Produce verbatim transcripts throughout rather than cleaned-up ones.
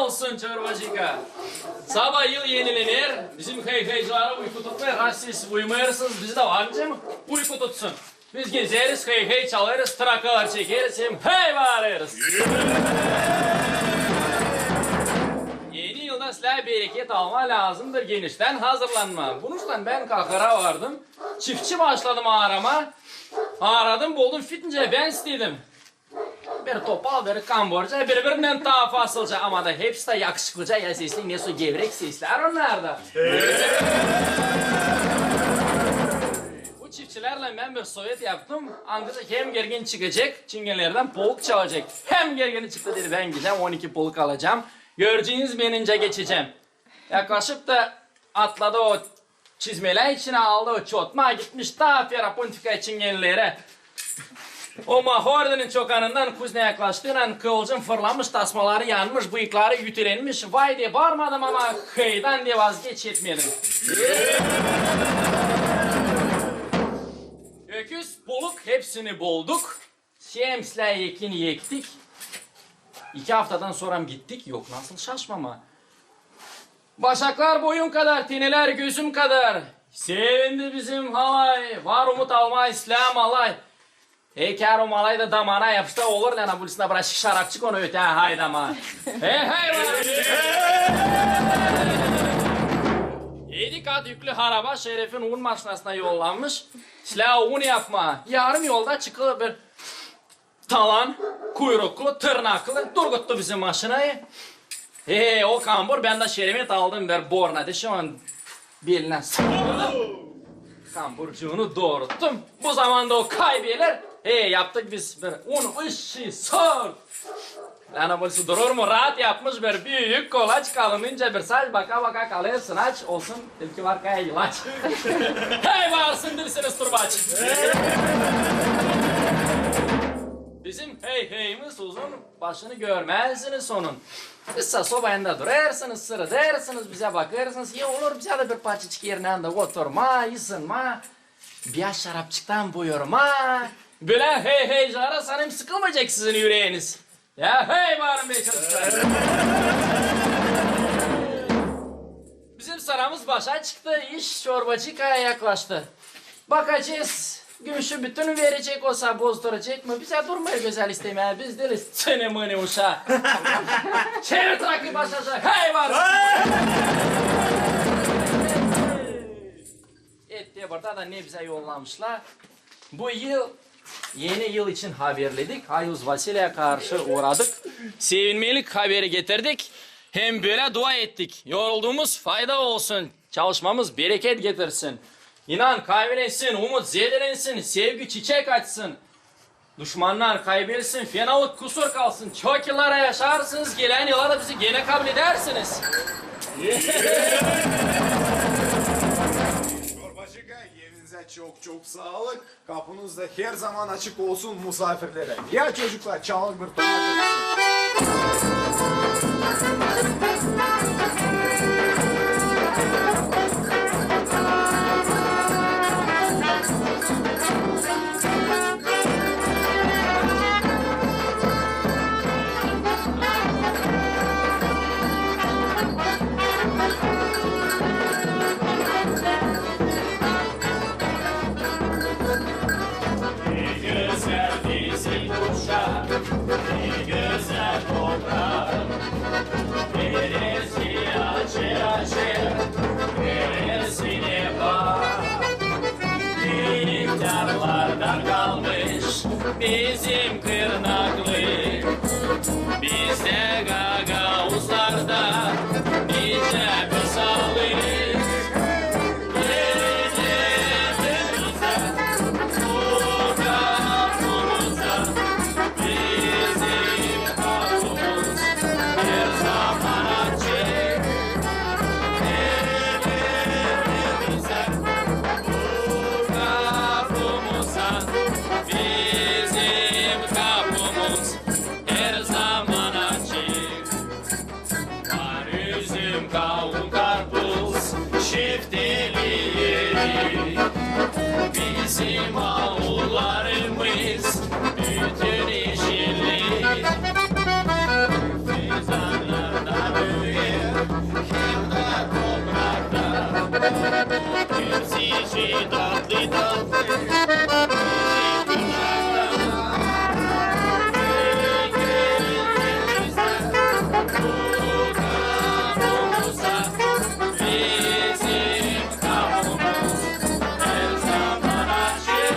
olsun, çorbacıka. Saba yıl enilener, bizim hey-heycilari uyku tutmêêr, ha siz uymêêrsınız, bizi dä var nicä uyku tutsun. Biz gezeriz, hey-hey çalêrız, trakalar çekeriz hem hey baarêrız. Eni yılda sizlär bereket almaa lääzımdır, geniştän hazırlanmaa. Bunuştan bän kahıra vardım. Çiftçi başladım aaramaa. Aaradım, buldum, fitince bän istedim. Bir topal, bir kamburca, biri-birindän taa fasılca, ama da hepsi dä yakışıklıca, ya sesli, ne su gevrek seslär onnar da. Bu çiftçilärlän bän bir sovet yaptım. Angısı hem gergin çıkacek, çingenlerdän poluk çalacek. Hem gergini çıktı, dedi, bän gidecäm, on iki poluk alacam. Göreceniz, bän nicä geçecäm. Yaklaşıp da atladı o çizmelär içinä, aldı o çotmaa, gitmiş taa Ferapuntika çingenlerä. O Mahordanın çokanından kuzna yaklaştıynan kıvılcım fırlamış, tasmaları yanmış, bıyıkları ütülenmiş. Vay de baarmadım, ama heydan da vazgeç etmedim. Öküz, poluk, hepsini bulduk. Hem islää ekin ektik. İki aftadan sora gittik, yok nasıl şaşmamaa. Başaklar boyum kadar, tenelär gözüm kadar. Sevindi bizim halay, var umut almaa islää malay. Eker o malay da damana yapıştı, olur, lääna bulsuna bıraşık şarapçık onu ötää haydamaa. Hey, hey, var. Edi kat yüklü haraba Şerefin un maşinasına yollanmış. İslää un yapmaa. Yarım yolda çıkılı bir talan, kuyruklu, tırnaklı, durguttu bizim maşinayı. Ee, o kambur, bän dä şeremet aldım bir borna deşi, onun belinä sıkıldım. Kamburcuunu dooruttum. Bu zamanda o kaybeler. Ee, yaptık biz bir un işi sor. Lääna bulsun, durur mu? Raat yapmış bir büük kolaç, kalınınca bir saç, baka-baka kalêrsın aç, olsun, tilki var kaya yılaç. Hey, varsın dilsiz turbaç! Bizim hey-heyimiz uzun, başını görmäzsiniz onun. Biz sa soba yanında durêrsınız, sırıdêrsınız, bizä bakêrsınız, ya olur bizä dä bir parçacık erinä oturmaa, ısınmaa, biraz şarapçıktan buyurmaa. Bölä hey-heycilär, sanêrım, sıkılmayacek sizin üreeniz. Ya hey, varın be çocuklar! Bizim sıramız başa çıktı, iş çorbacıkaya yaklaştı. Bakacez, gümüşü bütün verecek olsa, bozduracek mı? Bizä durmêêr gözäl istemää, biz diiliz çini-mıni uşaa. Çevir trakı başa, hey, varın! Etti burada da ne bizä yollamışlar. Bu yıl, eni yıl için haberledik. Hayuz Vasiliyä karşı uuradık. Sevinmelik haberi getirdik. Hem bölä dua ettik. Yorulduumuz fayda olsun. Çalışmamız bereket getirsin. İnan kaybelensin, umut zedelensin, sevgi çiçek açsın. Duşmannar kaybelsin, fenalık, kusur kalsın. Çok yıllara yaşarsınız, gelän yıla da bizi genä kabledärsiniz. Çorbacıka, elinizä çok-çok saalık. Kapunuz da her zaman açık olsun musaafirlerä. Ya çocuklar, çalın bir ton. Ne gözäl bizim uşak, ne gözäl topraam. Neresi açer-açer, neresine bak. İhtärlardan kalmış bizim tırnaklı. Bizdä gagauzlarda nicä bir saalık. Gelecek bizä, bu kapumuzda bizim kapumuz her zaman açık. Gelecek bizä, bu kapumuzda bizim kapumuz her zaman açık. Var üzüm, kavun, karpuz, şeftali yeri. Bizim aullarımız bütün eşilli. Fizanlardan Bizi tatlı tatlı, bizi kucaklar. Bizim kapımız her zaman açık.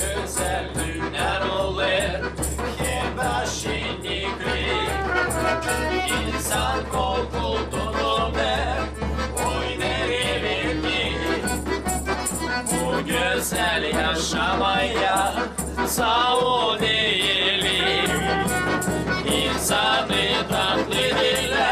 Gözäl günär olêr, hem dä şennikli. İnsan korkulduunu ver, oynar, evetki. Bu gözäl yaşamaya saa ol deyelim. İnsanı tatlı dillär